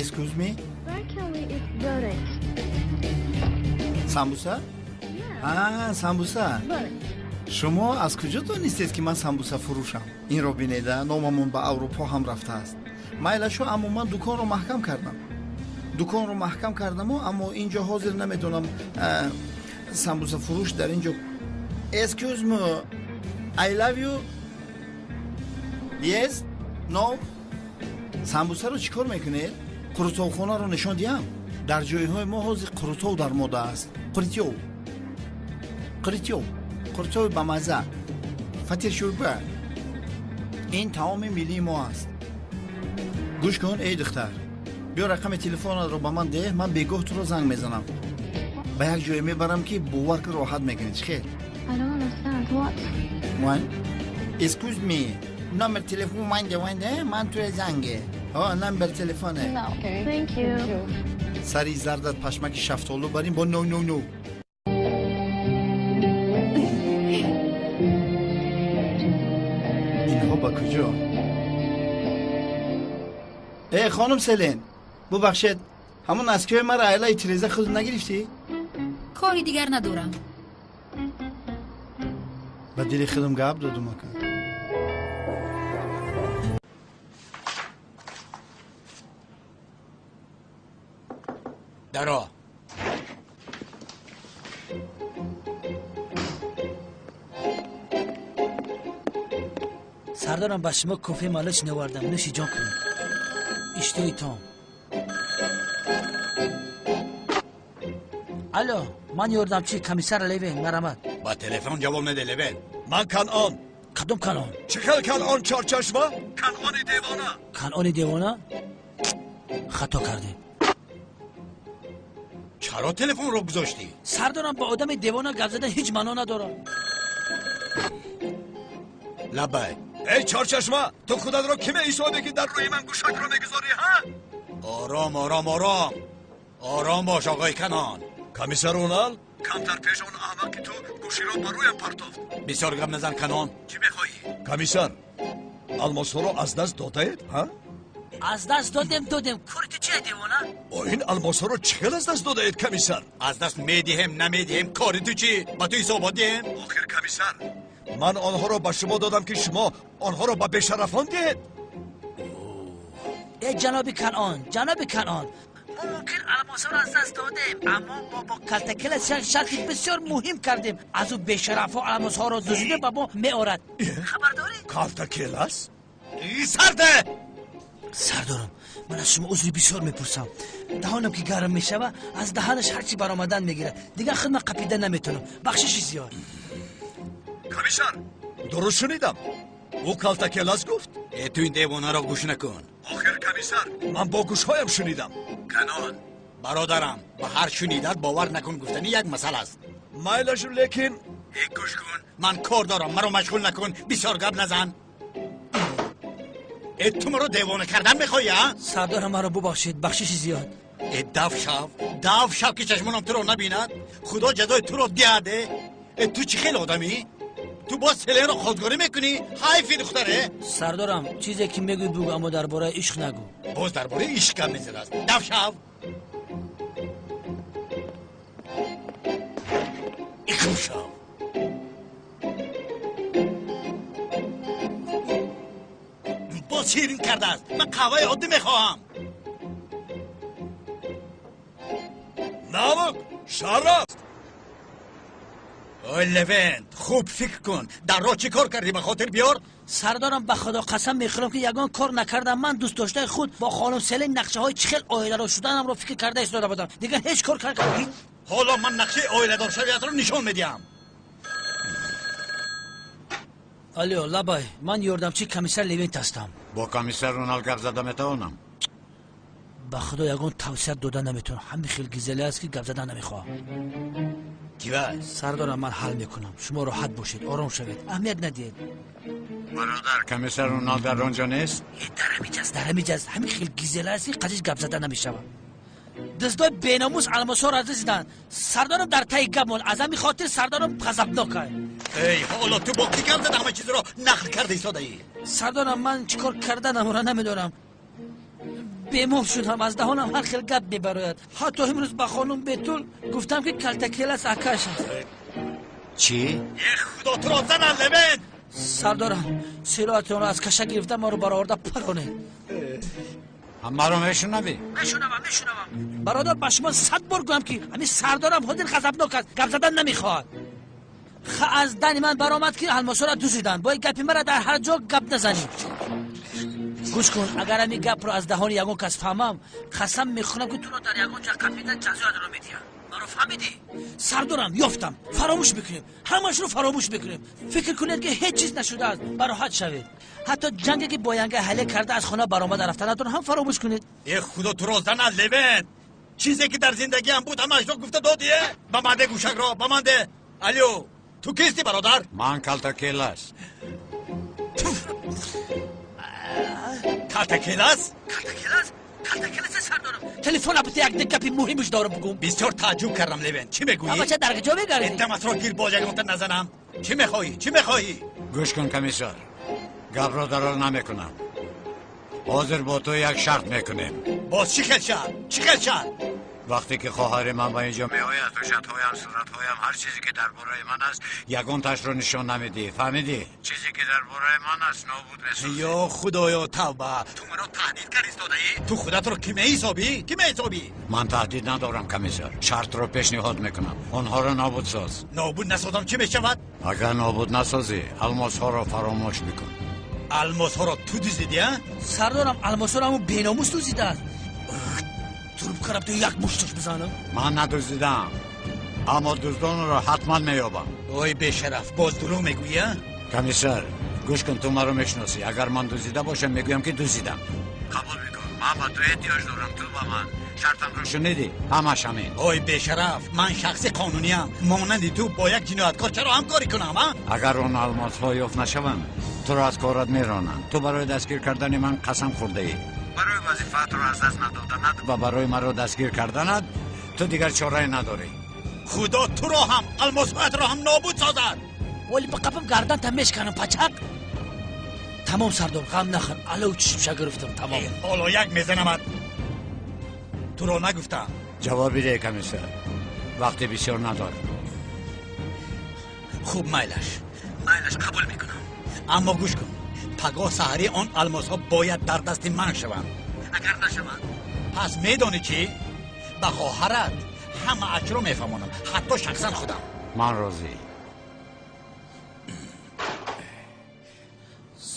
Excuse me? Where can we eat börek? Самбуса? Yeah. А, самбуса. Börek. Шумо аз куҷо донистед, ки ман самбуса фурӯшам? Инро бинеда, номамон ба Аврупо ҳам рафтааст. Майлашо, аммо ман дуконро маҳкам кардам. Дуконро маҳкам кардаму, аммо ин ҷо ҳозир намедонам, самбуса фурӯш дар ин ҷо. Excuse me, I love you. Yes? No? Самбусаро чӣ кор мекунед? Қурутовхонаро нишон диҳам? Дар ҷойҳои мо ҳозир қурутов дар мода аст. Қуритёв. Қуритёв. Қурутови бамазза. Фатиршӯрба. Ин таоми миллии мо аст. Гӯш кун, эй духтар. Биё рақами телефонатро ба ман деҳ, ман бегоҳ туро занг мезанам. Ба як ҷое мебарам, ки бовар кун, роҳат мекунӣ. Чӣ хел? I don't understand. What? One. Excuse me. Номер телефон ванде ванде, ман туя занге. Ҳо, номер телефоне. No. Thank you. Сари зардат пашмаки шафтолу барин бо no, no, no. Инҳо ба куҷо? Э, хонум Селен, бубахшед, ҳамон носки ҳои маро айлаи тиреза худ нагирифтӣ? Кори дигар надорам. Ба дили худам гап додум, ака. Даро. Сардарам, ба шумо кофе малич навардам, нӯши ҷон кунед. Иштиҳоитон. Алло, ман ёрдамчии комиссар Левен, марамат. Ба телефон ҷавоб неде, Левен. Ман Канъон. Кадом Канъон? Чӣ хел Канъон, Чорчашма? Канъони девона. Канъони девона? Хато кардем. Чаро телефонро гузоштӣ? Сардорам, ба одами девона гап задан ҳеҷ маъно надорад. Лабай. Эй Чорчашма, ту худатро кӣ меҳисобӣ, ки дар рӯи ман гӯшакро мегузорӣ, ҳа? Ором, ором, ором, ором бош, оғои Канъон. Комиссар Унал камтар пеш он аҳмақи ту гӯширо ба рӯям партофт. Бисёр гап назан, Канъон, чӣ мехоҳӣ? Комиссар, алмосҳоро аз даст додаед, ҳа? Аз даст додем, додем, кори ту чия, девона? О, ин алмосҳоро чӣ хел аз даст додаед, комиссар? Аз даст медиҳем, намедиҳем, кори ту чӣ? Ба ту ҳисобот диҳем? Охир, комиссар, ман онҳоро ба шумо додам, ки шумо онҳоро ба бешарафон диҳед. Э, ҷаноби Канъон, ҷаноби Канъон, мо мумкин алмосҳоро аз даст додем, аммо мо бо Калтакелас шарти бисёр муҳим кардем. Аз ӯ бешарафҳо алмосҳоро дуздида ба мо меорад. Хабар дорӣ? Калтакелас? Сарде. Сардорам, ман аз шумо узри бисёр мепурсам. Даҳонам ки гарм мешава, аз даҳанаш ҳарчи баромадан мегирад, дигар худма қапида наметавонам. Бахшиши зиёд. Комиссар, дуруст шунидам, ӯ Калтакелас гуфт? Э, ту ин девонаро гӯш накун. Охир, комиссар, ман бо гӯшҳоям шунидам. Канъон, бародарам, ба ҳар шунидат бовар накун гуфтани як масъала аст. Майлашу, лекин Э, гӯш кун, ман кор дорам, маро машғул накун, бисёр гап назан. Э, ту маро девона кардан мехоҳӣ, а? Сардорам, маро бубахшед, бахшиши зиёд. Э, дав шав, дав шав, ки чашмонам туро набинад. Худо ҷазои туро диҳад. Э, ту чӣ хел одамӣ? Ту боз Селенро хостгорӣ мекунӣ? Ҳайфи духтаре. Сардорам, чизе ки мегӯй, бугӯ, аммо дар бораи ишқ нагӯ. Боз дар бораи ишқ гап мезадааст. Дав шав. Иқм шав. Боз ширин кардааст. Ман қаҳваи оддӣ мехоҳам. Намук шараф. Ой, Левент, хуб фикр кун, дар роҳ чӣ кор кардӣ, ба хотир биёр. Сардорам, ба Худо қасам мехӯрам, ки ягон кор накардам. Ман дӯстдоштаи худ бо хонум Селен нақшаҳои чӣ хел оиладор шуданамро фикр карда истода будам. Дигар ҳеҷ кор накардам. Ҳоло ман нақшаи оиладоршавиятро нишон медиҳам. Алло, лабай, ман ёрдамчии комиссар Левент ҳастам. Бо комиссар Унал гап зада метавонам? Ба Худо, ягон тавсия дода наметавонам. Ҳамин хел гизеле аст, ки гап зада намехоҳам. Кивай? Сардорам, ман ҳал мекунам, шумо роҳат бошед, ором шавед, аҳамият надиҳед. Бародар, комиссар Унал дар он ҷо нест? Э, дар ҳамиҷаст, дар ҳамиҷаст. Ҳамин хел гизела аст, ки қазиш гап зада намешавад. Дуздои беномус алмосҳоро дуздиданд. Сардорам дар таи гап монд, аз ҳамин хотир сардорам ғазабнок ай. Эй, ҳоло ту бо кӣ гап зада ҳама чизро нақл карда истодаӣ? Сардорам, ман чӣ кор карданамро намедонам. Бемор шудам, аз даҳонам ҳар хел гап мебарояд. Ҳатто имрӯз ба хонум Бетул гуфтам, ки Калтакелас акаш аст. Чӣ? Е, худо туро занад, Левент! Сардорам, силоҳатонро аз каша гирифта маро бароварда паронед. Маро мешунавӣ? Мешунавам, мешунавам. Бародар, ба шумо 100 бор гӯям, ки ҳамин сардорам ҳозир ғазабнок аст, гап задан намехоҳад. Ха, аз дани ман баромад, ки алмосҳоро дуздиданд. Бояд гапи мара дар ҳар ҷо гап назанӣ. Гӯш кун, агар ҳамин гапро аз даҳони ягон кас фаҳмам, қасам мехӯрам, ки туро дар ягон ҷо қапида ҷазоятро медиҳам. Маро фаҳмидӣ? Сардорам, ёфтам. Фаромӯш мекунем, ҳамашро фаромӯш мекунем. Фикр кунед, ки ҳеҷ чиз нашудааст, бароҳат шавед. Ҳатто ҷанге, ки бо янга ҳале карда аз хона баромада рафтанатон ҳам фаромӯш кунед. Е, худо туро занад, Левент! Чизе ки дар зиндагиам буд, ҳамаашро гуфта додӣ? Ба ман де гӯшакро, ба ман де. Алё, ту кисти, бародар? Ман Калтакелас. Калтакелас? Калтакелас? Калтакелас, сардорам. Телефон абте, як гапи муҳимаш дорам бугум. Бисёр тааҷҷуб кардам, Левент. Чӣ мегӯӣ? Абача, дар куҷо мегардӣ? Даматро гир, боз ягонта назанам. Чӣ мехоҳӣ? Чӣ мехоҳӣ? Гӯш кун, комиссар. Гапро дароз намекунам. Ҳозир бо ту як шарт мекунем. Боз чӣ хел шарт? Чӣ хел шарт? Вақте ки хоҳари ман ба инҷо меояд, ҳуҷҷатҳоям, суратҳоям, ҳар чизе ки дар бораи ман аст, ягонташро нишон намедиҳӣ. Фаҳмидӣ? Чизе ки дар бораи ман аст, нобуд месозӣ. Ё худоё, тавба! Ту маро таҳдид кард истодаӣ? Ту худатро кӣ меҳисобӣ? Кӣ меҳисобӣ? Ман таҳдид надорам, комиссар. Шартро пешниҳод мекунам. Онҳоро нобуд соз. Нобуд насозам, чӣ мешавад? Агар нобуд насозӣ, алмосҳоро фаромӯш бикун. Алмосҳоро ту дуздидӣ, а? Сардорам, алмосҳоро ҳамун беномус дуздидааст. Трубкаро ту як мушташ бизанам. Ман надуздидам, аммо дуздонро ҳатман меёбам. Ой, бешараф, боз дурӯғ мегӯӣ, а? Комиссар, гӯш кун, ту маро мешиносӣ. Агар ман дуздида бошам, мегӯям, ки дуздидам. Қабул бикун, ман ба ту эҳтиёҷ дорам, ту ба ман. Шартамро шунидӣ? Ҳамаш ҳамин. Ой, бешараф, ман шахси қонуниям. Монанди ту бо як ҷинояткор чаро ҳамкорӣ кунам, а? Агар он алмосҳо ёфт нашаванд, туро аз корат меронанд. Ту барои дастгир кардани ман қасам хӯрдаӣ. Барои вазифаатро аз даст надоданат ва барои маро дастгир карданат ту дигар чорае надорӣ. Худо туро ҳам, алмосҳоятро ҳам нобуд созад. Вале ба қапам гарданта мешканам, пачақ. Тамом, сардор, ғам нахӯр. Алов чишмша гирифтам, тамом. Ҳоло як мезанамат. Туро нагуфтам. Ҷавоб бидеҳ, комиссар. Вақти бисёр надорам. Хуб, майлаш. Майлаш, қабул мекунам. Аммо гӯш кун. Пагоҳ саҳарӣ он алмосҳо бояд дар дасти ман шаванд. Агар нашаванд, пас медонӣ чӣ? Ба хоҳарат ҳама ачро мефаҳмонам, ҳатто шахсан худам. Ман розӣ.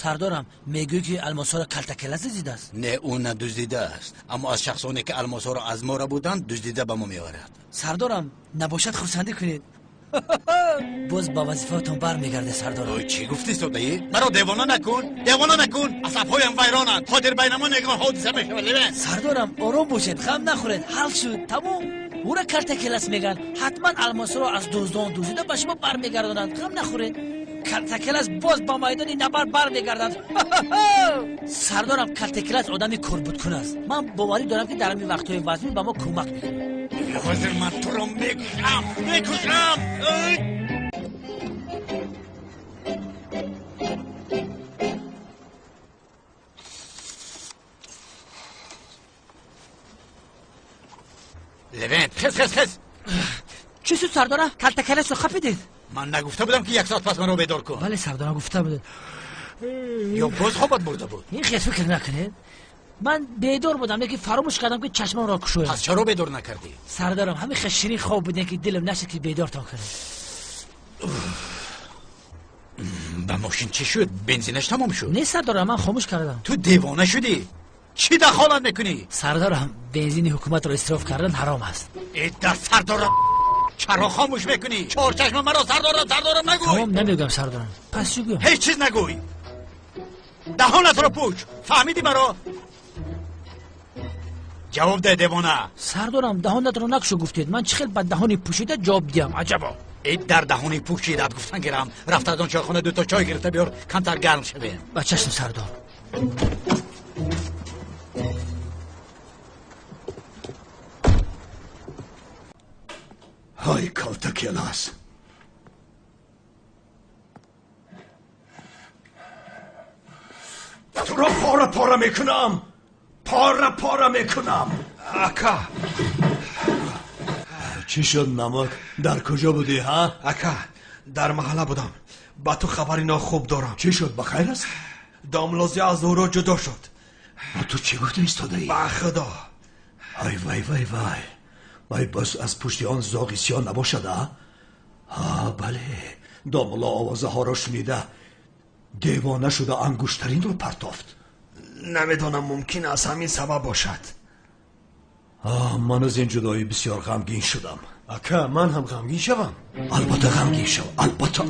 Сардорам, мегӯӣ, ки алмосҳоро Калтакелас дуздидааст? Не, ӯ надуздидааст, аммо аз шахсоне, ки алмосҳоро аз мо рабуданд, дуздида ба мо меорад. Сардорам, набошад, хурсандӣ кунед. Боз ба вазифаатон бармегардед, сардорам. Ой, чӣ гуфтӣ, содаӣ? Маро девона накун, девона накун. Асабҳоям вайронанд. Ҳозир байнамон ягон ҳодиса мешавад, Левент. Сардорам, ором бошед, ғам нахӯред. Ҳал шуд, тамом. Ӯра Калтакелас мегӯянд. Ҳатман алмосҳоро аз дуздон дуздида ба шумо бармегардонанд. Ғам нахӯред. Калтакелас боз ба майдони набард бармегардад. Сардорам, Калтакелас одами корбудкун аст. Ман боварӣ дорам, ки дар ҳамин вақтҳои вазмин ба мо кӯмак мекунад. Ҳозир ман туро мекушам, мекушам. Левент, хез, хез, хез. Чӣ шуд, сардорам? Калтакеласро хапидед? Ман нагуфта будам, ки як соат пас маро бедор кун? Бале, сардорам, гуфта будед. Ё боз хобат бурда буд? Ин хез фикр накунед. Ман бедор будам, лекин фаромӯш кардам, ки чашмамро кушоям. Пас чаро бедор накардӣ? Сардарам, ҳамин хел ширин хоб будем, ки дилам нашуд, ки бедортон кунам. Ба мошин чӣ шуд? Бензинаш тамом шуд? Не, сардарам, ман хомӯш кардам. Ту девона шудӣ? Чӣ дахолат мекунӣ? Сардарам, бензини ҳукуматро исроф кардан ҳаром аст. Э, дар сардорам, чаро хомӯш мекунӣ? Чорчашма маро сардорам, сардорам нагӯй. Тамом, намегӯям, сардарам. Пас чӣ гӯям? Ҳеҷ чиз нагӯй. Даҳонатро пӯш. Фаҳмидӣ маро? Ҷавоб де, девона. Сардорам, даҳонатро накушо гуфтед. Ман чӣ хел ба даҳони пӯшида ҷавоб диҳам? Аҷабо. Э, дар даҳони пӯшидат гуфтан гирам. Рафта аз он чойхона дуто чой гирифта биёр, камтар гарм шавем. Ба чашм, сардор. Ҳай, Калтакелас! Туро пора пора мекунам. пора пора мекунам. Ака, чӣ шуд, Намак? Дар куҷо будӣ, ҳа? Ака, дар маҳалла будам. Ба ту хабари нохуб дорам. Чӣ шуд, ба хайр аст? Домлозӣ аз ӯро ҷудо шуд. Ту чӣ гуфта истодаӣ? Ба худо. Ай вай вай вай вай, боз аз пушти он зоғи сиёҳ набошад, а? Ҳа, бале, домулло овозаҳоро шунида девона шуда ангуштаринро партофт. Намедонам, мумкин аз ҳамин сабаб бошад. Ман аз ин ҷудоӣ бисёр ғамгин шудам. Ака, ман ҳам ғамгин шавам? Албатта ғамгин шав, албатта.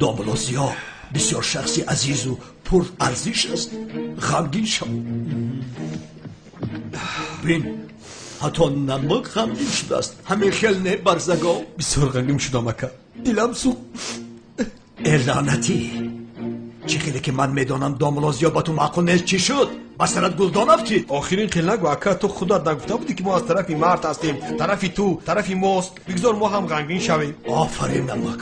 Домулло Зиё бисёр шахси азизу пурарзиш аст. Ғамгин шав. Бин, ҳатто Намак ғамгин шудааст. Ҳамин хел не, барзагов? Бисёр ғамгин шудам, ака, дилам сӯхт. Э, лаънатӣ, чӣ хеле ки ман медонам, домулло Зиё ба ту маъқул нест. Чӣ шуд, ба сарат гулдон афтид? Охирин хел нагӯ, ака. Ту худат нагуфта будӣ, ки мо аз тарафи мард ҳастем? Тарафи ту тарафи мост. Бигзор мо ҳам ғамгин шавем. Офарин, Намак.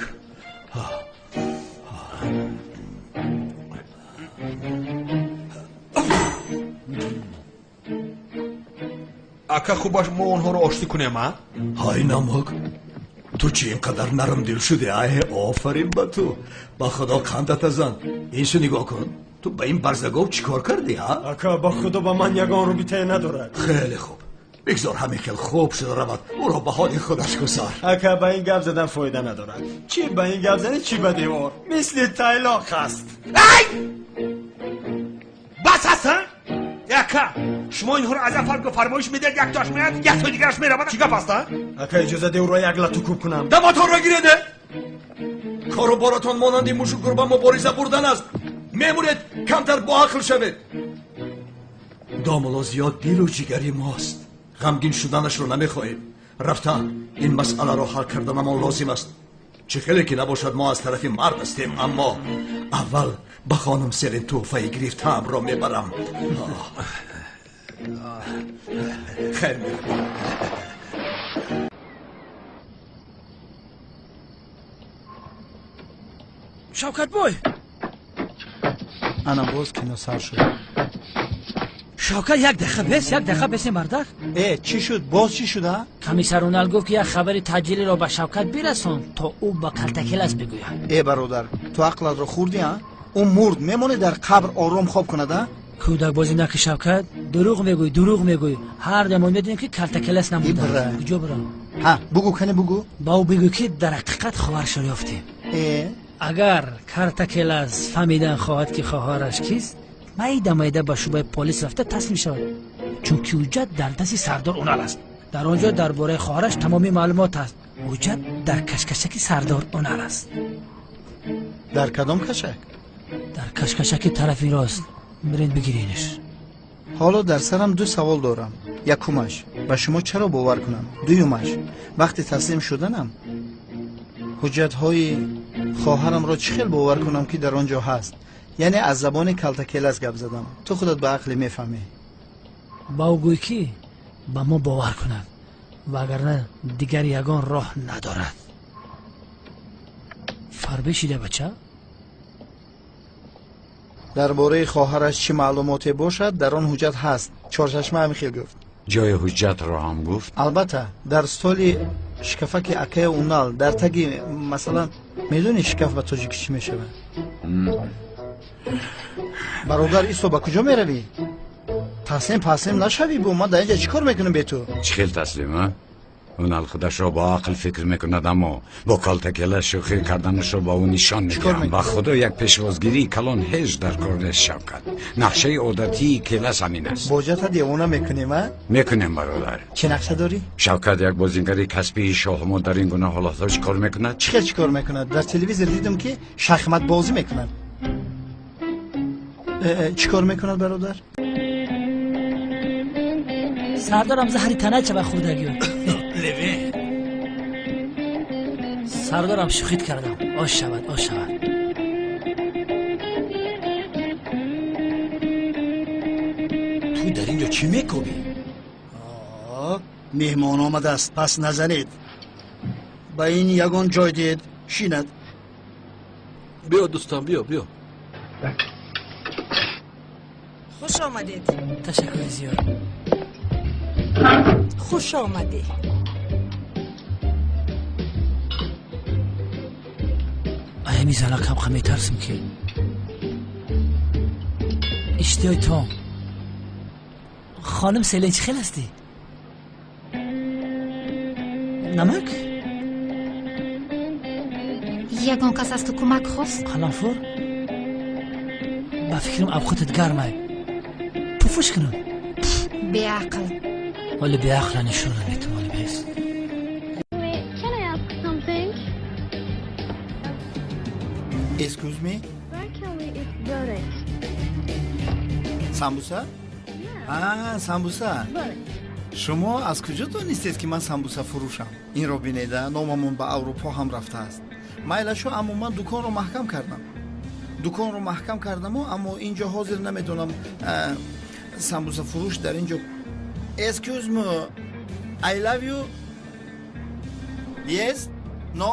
Ака, хубаш мо онҳоро оштӣ кунем, а? Ҳай, Намак, ту чӣ ин қадар нармдил шудӣ? Ай, офарин ба ту, ба худо қандата зан. Инсу нигоҳ кун, ту ба ин барзагов чӣ кор кардӣ, ҳа? Ака, ба худо, ба ман ягон робитае надорад. Хеле хуб, бигзор ҳамин хел хуб шуда равад. Ӯро ба ҳоли худаш гузор. Ака, ба ин гап задан фоида надорад. Чӣ ба ин гап занӣ, чӣ ба девор, мисли тайлоқ аст. Ай, бас аст, а? Ака, шумо инҳоро аз як фарго фармоиш медиҳед, яктоаш меяд, яктои дигараш меравад. Чӣ гап аст, а? Ака, иҷоза де ӯро як лату кӯб кунам. Даматонро гиреде. Кору боратон монанди мушу гурба мубориза бурдан аст. Мемуред, камтар боақл шавед. Домулло Зиёд дилу ҷигари мост. Ғамгин шуданашро намехоҳем. Рафта ин масъаларо ҳал карданамон лозим аст. Чӣ хеле ки набошад, мо аз тарафи мард ҳастем. Аммо аввал ба хонум Селин тӯҳфаи гирифтаамро мебарам. Хайр меравам. Шавкатбой, ана боз кино сар шуд. Шавкат, як дақиқа бес, як дақиқа бесе, мардак. Э, чӣ шуд, боз чӣ шуда? Комиссар Унал гуфт, ки як хабари таъҷилиро ба Шавкат бирасон, то ӯ ба Калтакелас бигӯяд. Э, бародар, ту ақлатро хӯрдӣ, а? Ӯ мурд, мемонӣ дар қабр ором хоб кунад, а? Кӯдакбозӣ наки, Шавкат. Дурӯғ мегӯӣ, дурӯғ мегӯӣ. Ҳар дамон медонем, ки Калтакелас намуда. Куҷо бирам? Ҳа, бугӯ, кане бугӯ. Ба ӯ бигӯ, ки дар ҳақиқат хоҳарашро ёфтем. Э, агар Картакелас фаҳмидан хоҳад, ки хоҳараш кист, майда майда ба шӯъбаи полис рафта таслим шавад, чунки ҳуҷҷат дар дасти сардор Унал аст. Дар он ҷо дар бораи хоҳараш тамоми маълумот аст. Ҳуҷҷат дар кашкашаки сардор Унал аст. Дар кадом кашак? Дар кашкашаки тарафи рост. Биред, бигиренаш. Ҳоло дар сарам ду савол дорам. Якумаш, ба шумо чаро бовар кунам? Дуюмаш, вақти таслим шуданам ҳуҷҷатҳои хоҳарамро чӣ хел бовар кунам, ки дар он ҷо ҳаст? Яъне аз забони Калтакелас гап задам, ту худат ба ақле мефаҳмӣ. Ба ӯ гӯй, ки ба мо бовар кунад, вагарна дигар ягон роҳ надорад. Фарбе шида, бача. Дар бораи хоҳараш чӣ маълумоте бошад, дар он ҳуҷҷат ҳаст. Чорчашма ҳамин хел гуфт. Ҷои ҳуҷҷатро ҳам гуфт? Албатта, дар столи шкафаки акаи Унал, дар таги. Масалан, медонӣ, шкаф ба тоҷикӣ чӣ мешавад? Бародар, исто, ба куҷо меравӣ? Таслим паслим нашавӣ бу, ман дар инҷа чӣ кор мекунам бе ту? Чӣ хел таслим, а? Унал худашро бо ақл фикр мекунад, аммо бо Калтакела шӯхӣ карданашро ба ӯ нишон медиҳам. Ба худо, як пешвозгирии калон ҳеҷ дар кор нест, Шавкат. Нақшаи одатии Келас ҳамин аст. Боҷата девона мекунем, а? Мекунем, бародар. Чӣ нақша дорӣ? Шавкат, як бозингари касбии шоҳмот дар ин гуна ҳолатҳо чӣ кор мекунад? Чӣ хел чӣ кор мекунад? Дар телевизор дидам, ки шахматбозӣ мекунад. Чӣ кор мекунад, бародар? Сардорам заҳри танача ба хӯрдагиё. Левин. Сардорам, шӯхит кардам. Ош шавад, ош шавад. Ту дар ин ҷо чӣ мекобӣ? Меҳмон омадааст, пас назанед. Ба ин ягон ҷой диҳед, шинад. Биё, дӯстам, биё, биё. Хуш омадед. Ташаккури зиёд. Хуш омадӣ. Аями занакам ха метарсим ки иштиҳои том. Хоним Селен, чӣ хел ҳастӣ? Намак? Ягон кас аз ту кӯмак хост? Қаламфур, ба фикрам авқотат гармай, пуфуш кунам. Беақл. Ҳоли беақла нишона метум, ҳоли бес. Can I ask something? Excuse me? Where can we eat börek? Самбуса? А, самбуса. Börek. Шумо аз куҷо донистед, ки ман самбуса фурӯшам? Инро бинеда, номамон ба Аврупо ҳам рафтааст. Майлашо, аммо ман дуконро маҳкам кардам. Дуконро маҳкам кардаму, аммо ин ҷо ҳозир намедонам, самбусафурӯш дар ин ҷо. Excuse me, I love you. Yes, no.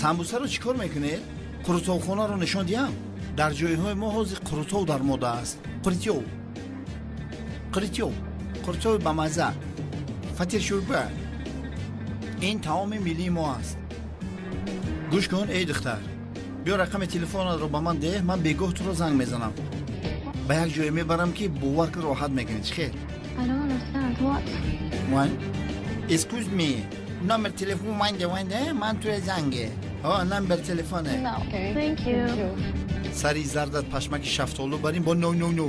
Самбусаро чӣ кор мекунед? Қурутовхонаро нишон диҳам? Дар ҷойҳои мо ҳозир қурутов дар мода аст. Қуритёв, қуритёв, қурутови бамазза, фатиршӯрба. Ин таоми миллии мо аст. Гӯш кун, эй духтар, биё, рақами телефонатро ба ман деҳ, ман бегоҳ туро занг мезанам, ба як ҷое мебарам, ки бовар кун, роҳат мекунӣ. Чӣ хел? I don't understand. What? One. Excuse me. Номер телефон ванде ванде, ман туя занге. Ҳо, номер телефоне. No. Thank you. Сари зардат пашмаки шафтолу барин бо, no, no, no.